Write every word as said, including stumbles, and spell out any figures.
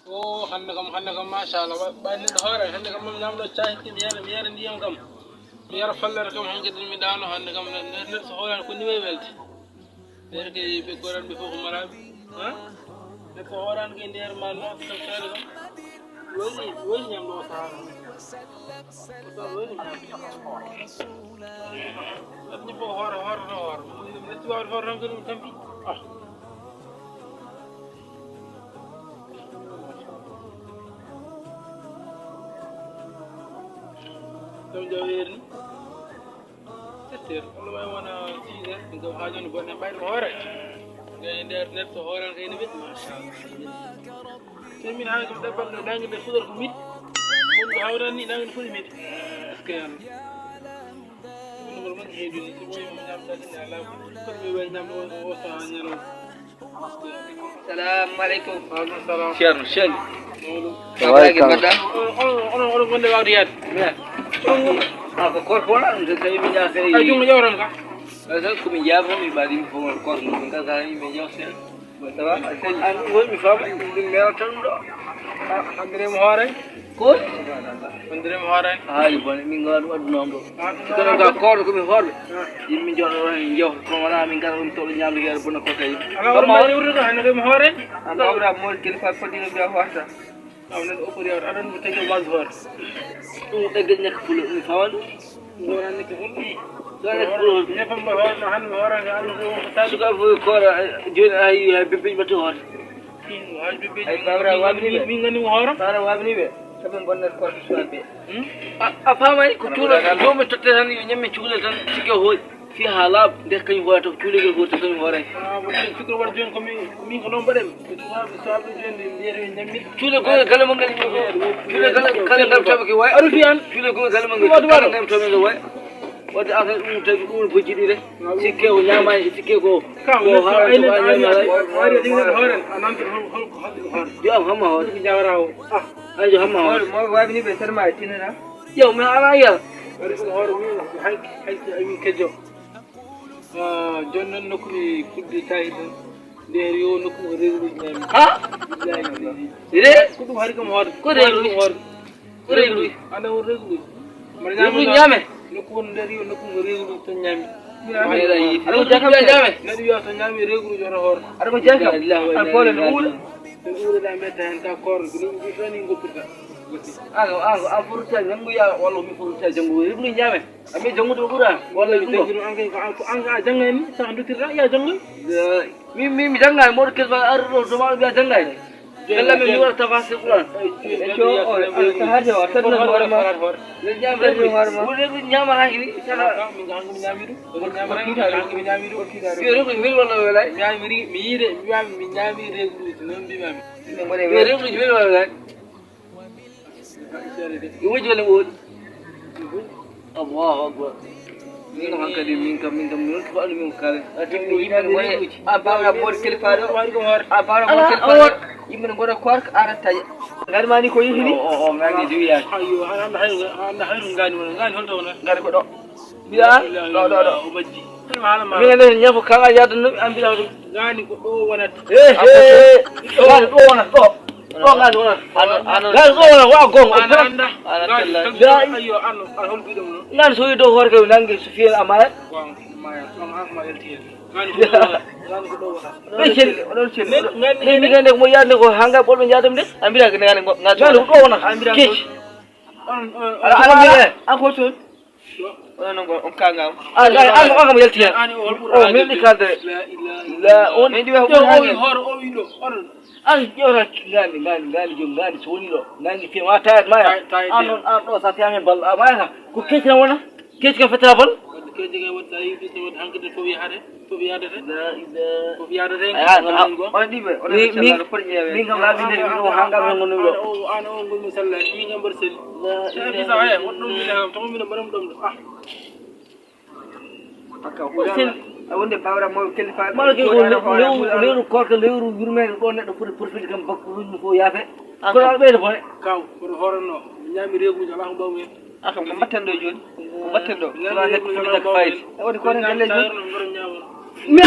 O hannde kam, hannde kam, machallah, ɓay neɗɗo hoore, hannde kam, mam ñamɗo caahi, mi yara, mi yara ndiyam kam, mi yara fallere kam, hankadi mi ɗaano, hannde kam, neɗɗo so hoorani ko ni way welde. Ɓeer kay ɓe koran ɓe fof ko maraɓe, ha? Neɗɗo hoorani ko e nder ma noon, kam feere kam. Woni, woni ñamɗo o sahaa. O sahaa woni ñamɗo. Neɗɗo fof hoora, hoora, hoora. Neɗɗo waawde hoora tan ko ɗum tampi. Ah. Ɗum jaw yeeri ni. Sept heures, kono wawi wona six heures, ɗum kam haa jooni bonne mbayɗo ko hoore. Gay nder neɗɗo hooran kay no weɗi, machallah. Te min haala kam ɗabbal ɗo, nangue nde fuɗata ko midi. Won ko hawran ni, nangue nde fuɗi midi. Est-ce que yalla? Ɗum no moƴƴi heewi ni, so ɓooyi mo ñamta ni, ala ko mi wawi ñamde o, o sahaa ñalawma. Salamu aleykum. Waaleykum salam. Ceerno, ceerno. Mawɗum. Salamu aleykum. Mbaɗɗa? Onon, onon, onon, onon gonde wawde yaade. Min? A ko korko wona ɗum, so tawi mi ñaaka e. Ay, junngo ƴewran ka. Ay, so ko mi jaafo, mi mbaɗi mi fof korko, min ka sa yimɓe ƴeew sen. Ça va? An ɗum woni mi faama, ɗum mera tan ɗo. A, hannde mo hoore? Ko? Hannde mo hoore? Haali bone, min ngala ɗum addunoom ɗo. Ah, ɗum si kono ka koɗo ko mi hoorɓe. Ah. Yimɓe jooɗo ɗo en jewta, kono wona min ngara ɗum toɗo ñamde yeere bone ko tawi. Ala wala mbaɗi wurdude hannde mo hoore? An ko abra mo kilifa fodde mbiya hoorta. Aw, neɗɗo o ɓuri yawde, aɗa anndi ko tagi waas hoore. Ɗum ɗagge ñakka fulo, mi fawa ɗum. Ɗum wona nekki fulo. Ɗum wona nekki fulo. Ñefam mba hoore, no hannde mi hoore, nga anndi ko won ko tawi. Suka fof koora, jooni a yi, hay bebbeji mbaɗti hoore. Hay bebbeji. Ay, Babra wabni ɓe. Min nganndi mo hoore. Babra wabni ɓe. Sabu bonnet koorko suka ɓe. Hmm? A, a faamay ko tuura, joomum totte tan, yo ñamme cukalel tan, sikke hooƴ. Fii haa laaɓa, nde kañum hoorata ko cuuɗigol gooto tan hoore. Ah, ko ɗum fikir waɗa jooni ko min, ko min ko noon mbaɗen. Ko ɗum waɗa so aɓe jooni mbiyete min ñammi. Cuuɗe goo galle mon ngal. Cuuɗe galle, galle ngal tawa ki way. Aɗa fiyan. Cuuɗe goo galle mon ngal. Waɗa, waɗa. Ngal tawa ngal way. Wadde affaire ɗum tawi ko ɗum bojji ɗi de. Sikke o ñaamaani, sikke ko. Kam ko neɗɗo haara ay to neɗɗo ba ari, ñaama. Ari ɗum hoore. A nanta hol, hol ko haɗi hoore. Yo am hamma hoore. Ko jawra o. Ah. Ay yo hamma hoore. Mo, mo wawi ni ɓe serma e tinana. Yo mi ala yal. Waɗi ɗum hoore mum, hay, hay, hay min kejjo. Ah, jooni noon nokku mi kudde tawi tan. Nde yo nokku mo rewruji nami. Ha? Billahi. Ire? Ko ɗum hari kam hoore. Ko rewruji? Ko rewruji? Anda won rewruji. Rewruji ñaame? Nokku won nder yo nokku mo rewruji tan ñaami. Aɗa ko jaka ñaame? Neɗɗo wiya to ñaami rewruji oto hoore. Aɗa ko jaka? An pole no uula. Ɓe ɓuurata mbetta heen ka koorno, ko ɗum mbiɗo ni ngoppirta. An, an, an foti tawi janngo yaa, walla mi foti tawi janngo, rewruji ñaame. A mi janngude ko ɓura, walla ɗum ɗo. An kay ko an, ko an a jannga ni, sa duttirta, ya janngo. Min, min mi jannga, mawɗo kesma ar ɗo, to maɗo mbiya jannga. Yalla min mi waɗa tafasir Qur'an. E co, o, an ka hade o, tan no hoore ma. Yo jam tan no hoore ma. Wure ko ñaama ha hiri, tan. Min ko hanko mi ñaami ɗum. Ko ñaama hanko mi ñaami ɗum. Yo rewruji min walla welay. Mi ñaami ri, mi yiide, mi wiyaama mi ñaami rewruji, noon mbimaami. Yo rewruji min walla welay. Ɗum woni jole woni. Allahu akbar. Min kam hankadi, min kam, min kam, min kam, min kam. A tawmi yimɓe ne ngoni, a bawɗa boɗ kalifa ɗo. A bawɗa boɗ kalifa ɗo. Yimɓe ne ngona koor ko ara taƴa. Ngari ma ni ko yihi ni? O, o, o, ngani diwi yaaki. Ayyo, an anda hayru, an anda hayru ngani wona. Ngani holto wona? Ngari ko ɗo. Mbiɗa an? Ɗo, ɗo, ɗo. O majji. Min ne ñafo kala yaadannoomi, an mbiɗa ɗum. Ngani ko ɗo wonata. He, he. Ngani ɗo wonata, ɗo. Ɗo ngani wonata. Ano, ano. Ngani ɗo wonata, wa gonga. An anda. Ngani, ayyo, ano, an hol mbiɗo mo. Ngani so wi dow hoore ko nangi so fiyen amaya. Wan, maya, wan, an ma yalti hen. Ngani ko ɗo wonata. Ngani ko ɗo wonata. Ɗon celli, oɗon celli. Min, ngani, min, min ngande ko mo yaadde ko hanga ɓolɓe njaadam de. An mbiɗa ngani ngo, ngani ɗo wonata. An mbiɗa kec. On, on, on. Ala, ala, ala. An ko toon. Onon noon, on kaangaama. Ah, ngani, an, an kam yalti hen. An o, o, o, min ɗi kalde. La ilaha illallah. La, on. Min ɗi waɗi o, o, wi hoore, o, wi ɗo, onon. An ƴewta ngani, ngani, ngani, jom, ngani, so woni ɗo. Nangi fiya, ma tawat, maya. Tay, tay, an noon, an ɗo, sa fiyama e bal, a mayata. Ko kecci tan wona? Kecci kam fetta bal? Wadde kecci kam wadde, sa yiwi ɗum, so wadde hankadi fof yahata. Fof yaadata. La ilaha. Fof yaadata hen. Aya, no, on ɗiɓe, on mi, mi, min kam laabi nde, mi ɗo hanga hen ngoni ɗo. An o, an o ngol mo sallani, min kam mbaɗa sel. La ilaha. Sa bisa haya, won ɗum mina kam, tawon mina mbaɗam ɗum ɗo. Ah. Hakka o sel. A wonde bawra mo kalifa. Mala ke ko lewru, lewru korka, lewru yurmede ɗo neɗɗo foti profite kam bakkuruji mum fof yaafe. Kono aɗa ɓeyda bone. Kaw, kono hoorano, mi ñaami reeguji, ala ko mbawmi hen. A kam ko mbatten ɗo jooni? Ko mbatten ɗo? Kono a nekk foti dak fayde. E woni kono galle jooni? Mi